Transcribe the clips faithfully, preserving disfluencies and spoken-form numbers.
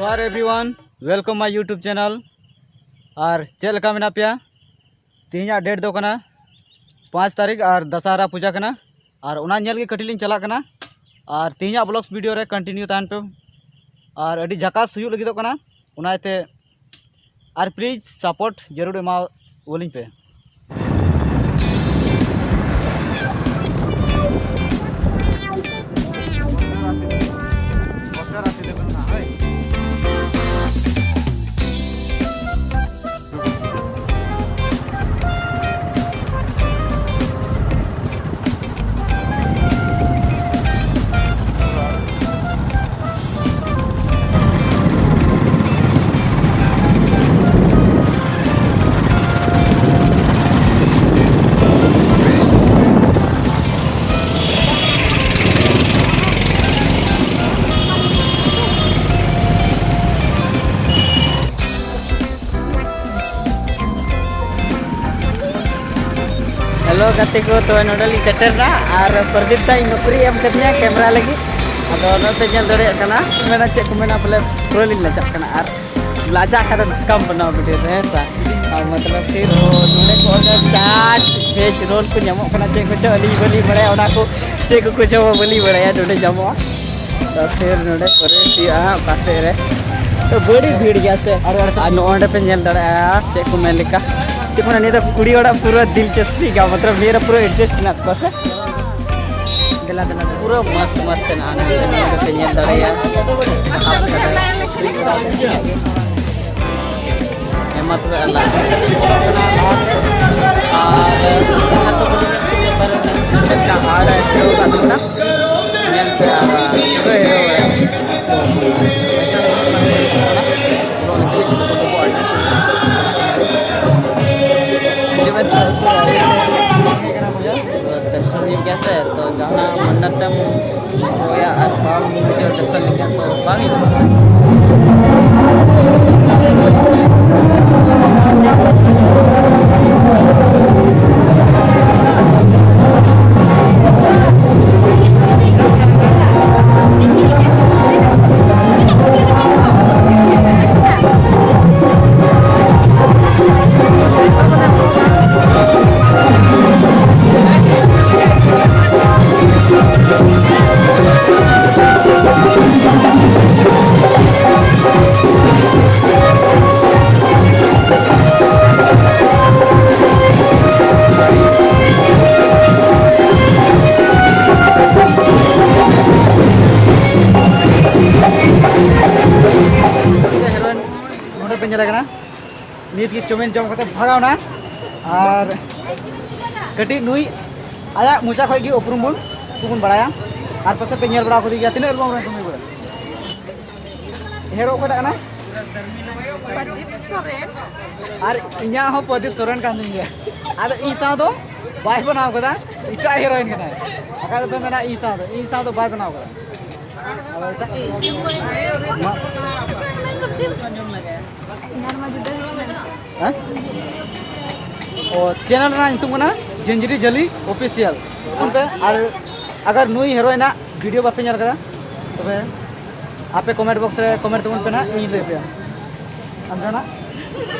Hi everyone, welcome my YouTube channel. ᱟᱨ ᱪᱮᱫ ᱞᱮᱠᱟ ᱢᱮᱱᱟᱜ ᱯᱮᱭᱟ? ᱛᱮᱦᱮᱧᱟᱜ ᱰᱮᱴ ᱫᱚ ᱠᱟᱱᱟ ᱯᱟᱸᱪ ᱛᱟᱹᱨᱤᱠᱷ ᱟᱨ ᱫᱟᱥᱟᱦᱟᱨᱟ ᱯᱩᱡᱟ ᱠᱟᱱᱟ᱾ ᱟᱨ ᱚᱱᱟ ᱧᱮᱞ ᱜᱮ ᱠᱟᱹᱴᱤᱡ ᱞᱤᱧ ᱪᱟᱞᱟᱜ ᱠᱟᱱᱟ᱾ ᱟᱨ ᱛᱮᱦᱮᱧᱟᱜ ᱵᱞᱚᱜᱥ ᱵᱷᱤᱰᱤᱭᱳ ᱨᱮ ᱠᱚᱱᱴᱤᱱᱤᱭᱩ ᱛᱟᱦᱮᱱ ᱯᱮ᱾ ᱟᱨ ᱟᱹᱰᱤ ᱡᱷᱟᱠᱟᱥ ᱦᱩᱭᱩᱜ ᱞᱟᱹᱜᱤᱫᱚᱜ ᱠᱟᱱᱟ, ᱚᱱᱟ ᱤᱭᱟᱹᱛᱮ ᱟᱨ ᱯᱞᱤᱡᱽ ᱥᱟᱯᱳᱨᱴ ᱡᱟᱹᱨᱩᱲ ᱮᱢᱟ ᱟᱹᱞᱤᱧ ᱯᱮ᱾ ᱦᱮᱞᱳ ᱜᱟᱛᱮ ᱠᱚ, ᱛᱚᱵᱮ ᱱᱚᱰᱮ ᱞᱤᱧ ᱥᱮᱴᱮᱨ ᱮᱱᱟ ᱟᱨ ᱯᱨᱚᱫᱤᱯ ᱫᱟᱭ ᱱᱚᱠᱨᱤ ᱮᱢ ᱠᱟᱫᱤᱧᱟ ᱠᱮᱢᱨᱟ ᱞᱟᱹᱜᱤᱫ᱾ ᱟᱫᱚ ᱱᱚᱛᱮ ᱧᱮᱞ ᱫᱟᱲᱮᱭᱟᱜ ᱠᱟᱱᱟ, ᱢᱮᱱᱟ ᱪᱮᱫ ᱠᱚ ᱢᱮᱱᱟ, ᱵᱚᱞᱮ ᱯᱩᱨᱟᱹ ᱞᱤᱧ ᱞᱟᱡᱟᱜ ᱠᱟᱱᱟ ᱟᱨ ᱞᱟᱡᱟᱜ ᱠᱷᱟᱱ ᱫᱚ ᱪᱤᱠᱟᱢ ᱵᱮᱱᱟᱣᱟ ᱵᱷᱤᱰᱤᱭᱳ ᱫᱚ, ᱦᱮᱸ ᱥᱮ? ᱟᱨ ᱢᱚᱛᱞᱚᱵ ᱯᱷᱤᱨ ᱱᱚᱰᱮ ᱠᱚ ᱚᱨᱰᱟᱨ ᱪᱟᱴ, ᱵᱷᱮᱡᱽ ᱨᱳᱞ ᱠᱚ ᱧᱟᱢᱚᱜ ᱠᱟᱱᱟ, ᱪᱮᱫ ᱠᱚᱪᱚ ᱟᱹᱞᱤᱧ ᱵᱟᱹᱞᱤᱧ ᱵᱟᱲᱟᱭᱟ, ᱚᱱᱟ ᱠᱚ ᱪᱮᱫ ᱠᱚᱠᱚ ᱡᱚᱢᱟ ᱵᱟᱹᱞᱤᱧ ᱵᱟᱲᱟᱭᱟ, ᱱᱚᱰᱮ ᱧᱟᱢᱚᱜᱼᱟ᱾ ᱛᱚ ᱯᱷᱤᱨ ᱱᱚᱰᱮ ᱯᱩᱨᱟᱹ ᱦᱩᱭᱩᱜᱼᱟ ᱦᱟᱸᱜ ᱚᱠᱟ ᱥᱮᱫ ᱨᱮ᱾ ᱛᱚ ᱵᱟᱹᱲᱤ ᱵᱷᱤᱲ ᱜᱮᱭᱟ ᱥᱮ᱾ ᱟᱨ ᱱᱚᱜᱼᱚ ᱱᱚᱰᱮ ᱯᱮ ᱧᱮᱞ ᱫᱟᱲᱮᱭᱟᱜᱼᱟ, ᱪᱮᱫ ᱠᱚ ᱢᱮᱱ ᱞᱮᱠᱟ, ᱪᱮᱫ ᱠᱚ ᱢᱮᱱᱟ, ᱱᱤᱭᱟᱹ ᱫᱚ ᱠᱩᱲᱤ ᱦᱚᱲᱟᱜ ᱯᱩᱨᱟᱹ ᱫᱤᱞᱪᱟᱥᱯᱤ ᱜᱮᱭᱟ, ᱢᱚᱛᱞᱚᱵ ᱱᱤᱭᱟᱹ ᱨᱮ ᱯᱩᱨᱟᱹ ᱤᱱᱴᱟᱨᱮᱥᱴ ᱢᱮᱱᱟᱜ ᱛᱟᱠᱚᱣᱟ ᱥᱮ᱾ ᱫᱮᱞᱟ, ᱫᱮᱞᱟ, ᱫᱮᱞᱟ᱾ ᱯᱩᱨᱟᱹ ᱢᱚᱥᱛ, ᱢᱚᱥᱛ ᱦᱮᱱᱟᱜᱼᱟ, ᱱᱚᱰᱮ ᱯᱮ ᱧᱮᱞ ᱫᱟᱲᱮᱭᱟᱜᱼᱟ᱾ ᱦᱮᱸ, ᱢᱟ ᱛᱚᱵᱮ, ᱟᱨ ᱞᱟᱦᱟ ᱥᱮᱫ ᱪᱟᱞᱟᱜ ᱠᱟᱱᱟ, ᱞᱟᱦᱟ ᱥᱮᱫ᱾ ᱟᱨ ᱡᱟᱦᱟᱸ ᱠᱚ ᱵᱚᱞᱮ ᱪᱮᱫ ᱞᱮᱠᱟ ᱦᱟᱲ ᱟᱹᱭᱠᱟᱹᱣ ᱠᱟᱫ ᱛᱟᱵᱚᱱᱟ, ᱧᱮᱞ ᱯᱮ᱾ ᱟᱨ ᱯᱩᱨᱟᱹ ᱦᱤᱨᱟᱹᱣ ᱵᱟᱲᱟᱭᱟ᱾ ᱛᱚ ᱯᱚᱭᱥᱟ ᱫᱚ ᱵᱟᱝ ᱦᱩᱭᱩᱜ ᱠᱟᱱᱟ᱾ ᱯᱩᱨᱟᱹ ᱚᱱᱟ ᱛᱮᱜᱮ ᱡᱚᱛᱚ ᱠᱚ ᱫᱚᱦᱚ ᱟᱹᱰᱤ ᱡᱚᱢᱮ ᱛᱚ ᱫᱚᱨᱥᱚᱱ ᱦᱩᱭᱩᱜ ᱜᱮᱭᱟ ᱥᱮ, ᱛᱚ ᱡᱟᱦᱟᱱᱟᱜ ᱢᱟᱱᱱᱟᱛᱮᱢ ᱦᱚᱦᱚᱭᱟ ᱟᱨ ᱵᱟᱢ ᱵᱩᱡᱷᱟᱹᱣ ᱫᱚᱨᱥᱚᱱ ᱞᱮᱠᱟ, ᱛᱚ ᱵᱟᱝ ᱦᱩᱭᱩᱜᱼᱟ ᱥᱮ᱾ ᱜᱮ ᱪᱟᱣᱢᱤᱱ ᱡᱚᱢ ᱠᱟᱛᱮ ᱵᱷᱟᱜᱟᱣ ᱱᱟ᱾ ᱟᱨ ᱠᱟᱹᱴᱤᱡ ᱱᱩᱭ ᱟᱭᱟᱜ ᱢᱚᱪᱟ ᱠᱷᱚᱱ ᱜᱮ ᱩᱯᱨᱩᱢ ᱵᱚᱱ ᱵᱚᱱ ᱵᱟᱲᱟᱭᱟ᱾ ᱟᱨ ᱯᱟᱥᱮ ᱯᱮ ᱧᱮᱞ ᱵᱟᱲᱟ ᱠᱟᱫᱮ ᱜᱮᱭᱟ, ᱛᱤᱱᱟᱹᱜ ᱨᱮᱵᱚᱱ ᱨᱚᱲ ᱠᱟᱹᱢᱤ ᱠᱟᱫᱟ᱾ ᱦᱮᱨᱳ ᱚᱠᱟᱴᱟᱜ ᱠᱟᱱᱟ? ᱯᱨᱚᱫᱤᱯ ᱥᱚᱨᱮᱱ᱾ ᱟᱨ ᱤᱧᱟᱹᱜ ᱦᱚᱸ ᱯᱨᱚᱫᱤᱯ ᱥᱚᱨᱮᱱ ᱠᱟᱱ ᱛᱤᱧ ᱜᱮᱭᱟ᱾ ᱟᱫᱚ ᱤᱧ ᱥᱟᱶ ᱫᱚ ᱵᱟᱭ ᱵᱮᱱᱟᱣ ᱠᱟᱫᱟ, ᱮᱴᱟᱜ ᱦᱤᱨᱳᱭᱤᱱ ᱠᱟᱱᱟᱭ᱾ ᱵᱟᱠᱷᱟᱡ ᱫᱚᱯᱮ ᱢᱮᱱᱟ ᱤᱧ ᱥᱟᱶ ᱫᱚ, ᱤᱧ ᱥᱟᱶ ᱫᱚ ᱵᱟᱭ ᱵᱮᱱᱟᱣ ᱠᱟᱫᱟ᱾ ᱟᱫᱚ ᱮᱴᱟᱜ ᱢᱟ᱾ ᱦᱮᱸ? ᱚ, ᱪᱮᱱᱮᱞ ᱨᱮᱱᱟᱜ ᱧᱩᱛᱩᱢ ᱠᱟᱱᱟ ᱡᱤᱧᱡᱤᱨᱤ ᱡᱷᱟᱹᱞᱤ ᱚᱯᱷᱤᱥᱤᱭᱟᱞ᱾ ᱯᱷᱳᱱ ᱯᱮ᱾ ᱟᱨ ᱟᱜᱟᱨ ᱱᱩᱭ ᱦᱤᱨᱳᱭᱤᱱᱟᱜ ᱵᱷᱤᱰᱤᱭᱳ ᱵᱟᱯᱮ ᱧᱮᱞ ᱠᱟᱫᱟ, ᱛᱚᱵᱮ ᱟᱯᱮ ᱠᱚᱢᱮᱱᱴ ᱵᱚᱠᱥ ᱨᱮ ᱠᱚᱢᱮᱱᱴ ᱛᱟᱵᱚᱱ ᱯᱮ ᱱᱟᱦᱟᱜ, ᱤᱧ ᱞᱟᱹᱭ ᱟᱯᱮᱭᱟ᱾ ᱟᱢ ᱡᱟᱦᱟᱱᱟᱜ?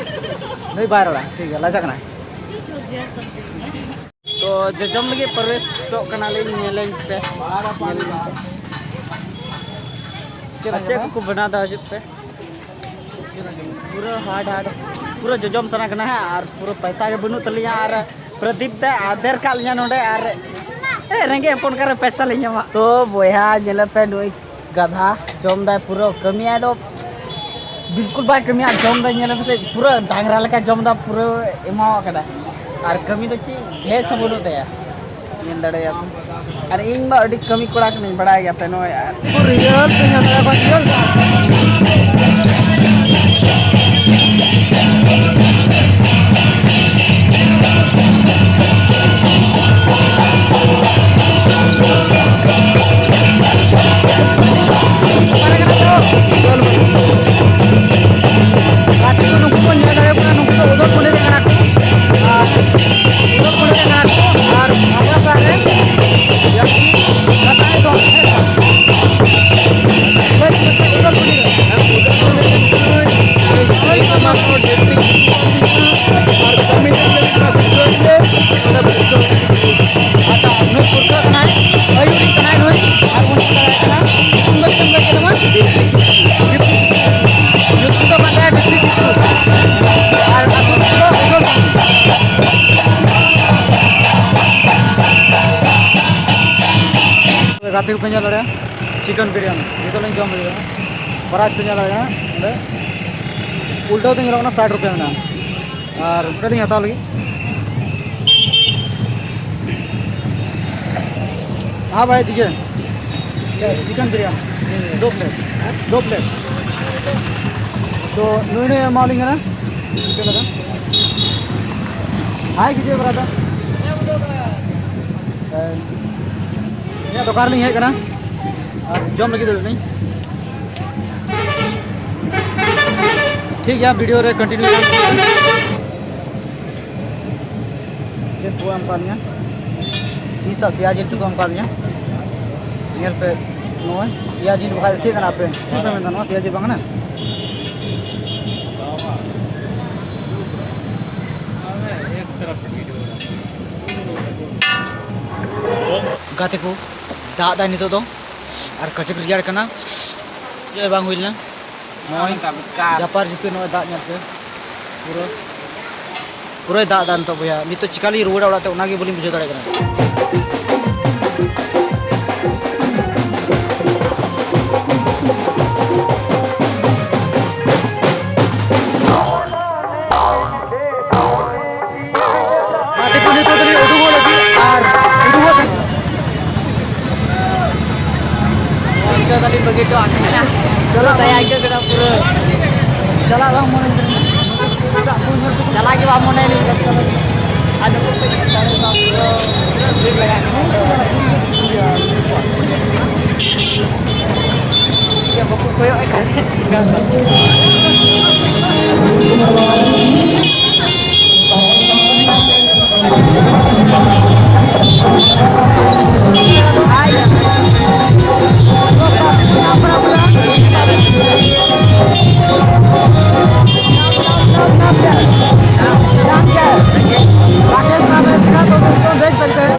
ᱱᱩᱭ ᱵᱟᱭ ᱨᱚᱲᱟ, ᱴᱷᱤᱠ ᱜᱮᱭᱟ, ᱞᱟᱡᱟᱜ ᱠᱟᱱᱟᱭ᱾ ᱛᱚ ᱡᱚᱡᱚᱢ ᱞᱟᱹᱜᱤᱫ ᱯᱨᱚᱵᱮᱥᱚᱜ ᱠᱟᱱᱟᱞᱤᱧ, ᱧᱮᱞᱮᱧ ᱯᱮ, ᱧᱮᱞᱮᱧ ᱯᱮ᱾ ᱪᱮᱫ ᱟᱨ ᱪᱮᱫ ᱠᱚᱠᱚ ᱵᱮᱱᱟᱣ ᱮᱫᱟ, ᱦᱤᱡᱩᱜ ᱯᱮ᱾ ᱯᱩᱨᱟᱹ ᱦᱟᱰ ᱦᱟᱰ, ᱯᱩᱨᱟᱹ ᱡᱚᱡᱚᱢ ᱥᱟᱱᱟ ᱠᱟᱱᱟ ᱦᱟᱸᱜ, ᱟᱨ ᱯᱩᱨᱟᱹ ᱯᱚᱭᱥᱟ ᱜᱮ ᱵᱟᱹᱱᱩᱜ ᱛᱟᱹᱞᱤᱧᱟ, ᱟᱨ ᱯᱨᱚᱫᱤᱯ ᱫᱟ ᱟᱫᱮᱨ ᱠᱟᱜ ᱞᱤᱧᱟ ᱱᱚᱰᱮ, ᱟᱨ ᱮ, ᱨᱮᱸᱜᱮᱡ ᱦᱚᱯᱚᱱ ᱚᱠᱟᱨᱮ ᱯᱚᱭᱥᱟ ᱞᱤᱧ ᱧᱟᱢᱟ? ᱛᱚ ᱵᱚᱭᱦᱟ, ᱧᱮᱞᱮ ᱯᱮ, ᱱᱩᱭ ᱜᱟᱫᱷᱟ ᱡᱚᱢ ᱫᱟᱭ ᱯᱩᱨᱟᱹ, ᱠᱟᱹᱢᱤᱭᱟᱭ ᱫᱚ ᱵᱤᱞᱠᱩᱞ ᱵᱟᱭ ᱠᱟᱹᱢᱤᱭᱟ, ᱡᱚᱢ ᱫᱟᱭ, ᱧᱮᱞᱮ ᱯᱮᱥᱮ, ᱯᱩᱨᱟᱹ ᱰᱟᱝᱨᱟ ᱞᱮᱠᱟ ᱡᱚᱢ ᱫᱟ, ᱯᱩᱨᱟᱹ ᱮᱢᱟᱣᱟᱜ ᱠᱟᱱᱟ, ᱟᱨ ᱠᱟᱹᱢᱤ ᱫᱚ ᱪᱮᱫ ᱵᱷᱮᱡᱽ ᱦᱚᱸ ᱵᱟᱹᱱᱩᱜ ᱛᱟᱭᱟ᱾ ᱧᱮᱞ ᱫᱟᱲᱮᱭᱟᱜᱼᱟ᱾ ᱟᱨ ᱤᱧ ᱢᱟ ᱟᱹᱰᱤ ᱠᱟᱹᱢᱤ ᱠᱚᱲᱟ ᱠᱟᱹᱱᱟᱹᱧ, ᱵᱟᱲᱟᱭ ᱜᱮᱭᱟ ᱯᱮ, ᱱᱚᱜᱼᱚᱭ ᱟᱨ ᱨᱤᱭᱟᱹᱞ ᱯᱮ ᱧᱮᱞ ᱫᱟᱲᱮᱭᱟᱜ ᱠᱟᱱᱟ, ᱨᱤᱭᱟᱹᱞ᱾ ᱜᱟᱛᱮ ᱠᱚ, ᱱᱩᱠᱩ ᱵᱚᱱ ᱧᱮᱞ ᱫᱟᱲᱮᱭᱟᱠᱚ ᱠᱟᱱᱟ, ᱱᱩᱠᱩ ᱫᱚ ᱩᱫᱚᱞ ᱠᱚᱸᱰᱮᱞ ᱠᱟᱱᱟ ᱠᱚ᱾ ᱟᱨ ᱩᱫᱚᱞ ᱠᱚᱸᱰᱮᱞ ᱠᱟᱱᱟ ᱠᱚ, ᱟᱨ ᱟᱵᱚ ᱥᱟᱶ ᱨᱮ ᱡᱟᱹᱥᱛᱤ ᱠᱟᱛᱷᱟ ᱫᱚ ᱦᱮᱸ ᱥᱮ ᱵᱟᱝ? ᱦᱳᱭ, ᱩᱫᱚᱞ ᱠᱚᱸᱰᱮᱞ᱾ ᱟᱪᱪᱷᱟ, ᱱᱩᱭ ᱯᱩᱨᱠᱷᱟᱹ ᱠᱟᱱᱟᱭ, ᱟᱹᱭᱩᱨᱤᱡ ᱠᱟᱱᱟᱭ ᱱᱩᱭ, ᱟᱨ ᱵᱚᱱ ᱢᱮᱛᱟᱭ ᱠᱟᱱᱟ ᱧᱩᱛᱩᱢ ᱫᱚ ᱪᱮᱫ ᱮᱢ ᱞᱟᱹᱭ ᱠᱮᱫᱟ ᱢᱟ? ᱧᱩᱛᱩᱢ ᱫᱚ ᱠᱟᱱ ᱛᱟᱭᱟ ᱰᱤᱯᱴᱤ ᱠᱤᱥᱠᱩ᱾ ᱟᱨ ᱟᱹᱛᱩ ᱫᱚ ᱩᱫᱚᱞ᱾ ᱜᱟᱛᱮ ᱠᱚᱯᱮ ᱧᱮᱞ ᱫᱟᱲᱮᱭᱟᱜᱼᱟ, ᱪᱤᱠᱮᱱ ᱵᱤᱨᱭᱟᱱᱤ ᱱᱤᱛᱚᱜ ᱞᱤᱧ ᱡᱚᱢ ᱦᱩᱭᱩᱜᱼᱟ᱾ ᱯᱨᱟᱭᱤᱥ ᱯᱮ ᱧᱮᱞ ᱫᱟᱲᱮᱭᱟᱜᱼᱟ ᱚᱸᱰᱮ, ᱩᱞᱴᱟᱹᱣ ᱛᱮ ᱧᱮᱞᱚᱜ ᱠᱟᱱᱟ ᱥᱟᱴ ᱨᱩᱯᱤᱭᱟ ᱢᱮᱱᱟᱜᱼᱟ᱾ ᱟᱨ ᱚᱸᱰᱮ ᱞᱤᱧ ᱦᱟᱛᱟᱣ ᱞᱟᱹᱜᱤᱫ᱾ ᱦᱮᱸ ᱵᱷᱟᱭ, ᱫᱤᱡᱮ ᱪᱤᱠᱮᱱ ᱵᱤᱨᱭᱟᱱᱤ ᱫᱳ ᱯᱞᱮᱴ, ᱫᱳ ᱯᱞᱮᱴ᱾ ᱛᱚ ᱱᱩᱭ ᱱᱩᱭ ᱮᱢᱟᱣᱟᱞᱤᱧ ᱠᱟᱱᱟ᱾ ᱪᱮᱫ ᱞᱮᱠᱟ? ᱦᱟᱭ ᱠᱤᱡᱤᱭᱮ ᱵᱨᱟᱫᱟᱨ᱾ ᱤᱧᱟᱹᱜ ᱫᱚᱠᱟᱱ ᱨᱮᱞᱤᱧ ᱦᱮᱡ ᱟᱠᱟᱱᱟ ᱟᱨ ᱡᱚᱢ ᱞᱟᱹᱜᱤᱫ ᱫᱚ ᱞᱤᱧ᱾ ᱴᱷᱤᱠ ᱜᱮᱭᱟ, ᱵᱷᱤᱰᱤᱭᱳ ᱨᱮ ᱠᱚᱱᱴᱤᱱᱤᱭᱩ ᱠᱟᱱ᱾ ᱪᱮᱫ ᱠᱚ ᱮᱢ ᱠᱟᱣᱫᱤᱧᱟ? ᱛᱤᱥᱟᱜ ᱥᱮᱭᱟ ᱡᱤᱞ ᱪᱚᱠᱚ ᱮᱢ ᱠᱟᱣᱫᱤᱧᱟ᱾ ᱧᱮᱞ ᱯᱮ, ᱱᱚᱜᱼᱚᱭ ᱥᱮᱭᱟ ᱡᱤᱞ ᱵᱟᱠᱷᱟᱡ ᱫᱚ ᱪᱮᱫ ᱠᱟᱱᱟ ᱯᱮ? ᱪᱮᱫ ᱯᱮ ᱢᱮᱱᱫᱟ? ᱱᱚᱣᱟ ᱥᱮᱭᱟ ᱡᱤᱞ ᱵᱟᱝ ᱠᱟᱱᱟ? ᱜᱟᱛᱮ ᱠᱚ, ᱫᱟᱜ ᱫᱟᱭ ᱱᱤᱛᱚᱜ ᱫᱚ, ᱟᱨ ᱠᱟᱡᱟᱠ ᱨᱮᱭᱟᱲ ᱠᱟᱱᱟ, ᱪᱮᱫ ᱵᱟᱝ ᱦᱩᱭ ᱞᱮᱱᱟ᱾ ᱱᱚᱜᱼᱚᱭ ᱚᱱᱠᱟ ᱵᱮᱠᱟᱨ᱾ ᱡᱟᱯᱟᱨ ᱡᱩᱯᱤ ᱱᱚᱜᱼᱚᱭ ᱫᱟᱜ ᱧᱮᱞ ᱯᱮ, ᱯᱩᱨᱟᱹ, ᱯᱩᱨᱟᱹᱭ ᱫᱟᱜ ᱮᱫᱟ ᱱᱤᱛᱚᱜ ᱵᱚᱭᱦᱟ᱾ ᱱᱤᱛᱚᱜ ᱪᱤᱠᱟ ᱞᱤᱧ ᱨᱩᱣᱟᱹᱲᱟ ᱚᱲᱟᱜ ᱛᱮ, ᱚᱱᱟᱜᱮ ᱵᱟᱹᱞᱤᱧ ᱵᱩᱡᱷᱟᱹᱣ ᱫᱟᱲᱮᱭᱟᱜ ᱠᱟᱱᱟ᱾ ᱜᱟᱛᱮ ᱠᱚ ᱱᱤᱛᱚᱜ ᱫᱚᱞᱤᱧ ᱩᱰᱩᱠᱚᱜ ᱞᱟᱹᱜᱤᱫ ᱟᱨ ᱩᱰᱩᱠᱚᱜ ᱥᱮ ᱤᱱᱠᱟᱹ ᱫᱚᱞᱤᱧ ᱵᱟᱹᱜᱤ ᱦᱚᱴᱚ ᱟᱹᱵᱤᱱᱟ᱾ ᱪᱟᱞᱟᱜ ᱫᱟᱭᱟ ᱵᱟᱝ ᱟᱹᱭᱠᱟᱹᱜ ᱠᱟᱱᱟ ᱯᱩᱨᱟᱹ᱾ ᱪᱟᱞᱟᱜ ᱵᱟᱝ ᱢᱚᱱᱮ ᱠᱟᱱᱟ᱾ ᱫᱟᱜ ᱠᱚ ᱧᱮᱞ ᱛᱮ ᱪᱟᱞᱟᱜ ᱜᱮ ᱵᱟᱝ ᱢᱚᱱᱮ ᱞᱤᱧ ᱠᱟᱱᱟ᱾ ᱟᱨ ᱱᱩᱠᱩ ᱠᱚ ᱫᱟᱲᱮ ᱵᱟᱝ ᱯᱩᱨᱟᱹ ᱵᱷᱤᱲ ᱞᱟᱜᱟᱜ ᱠᱟᱱᱟ᱾ ᱤᱭᱟᱹ, ᱵᱟᱠᱚ ᱠᱚᱭᱚᱜ ᱮᱫ ᱠᱟᱱ᱾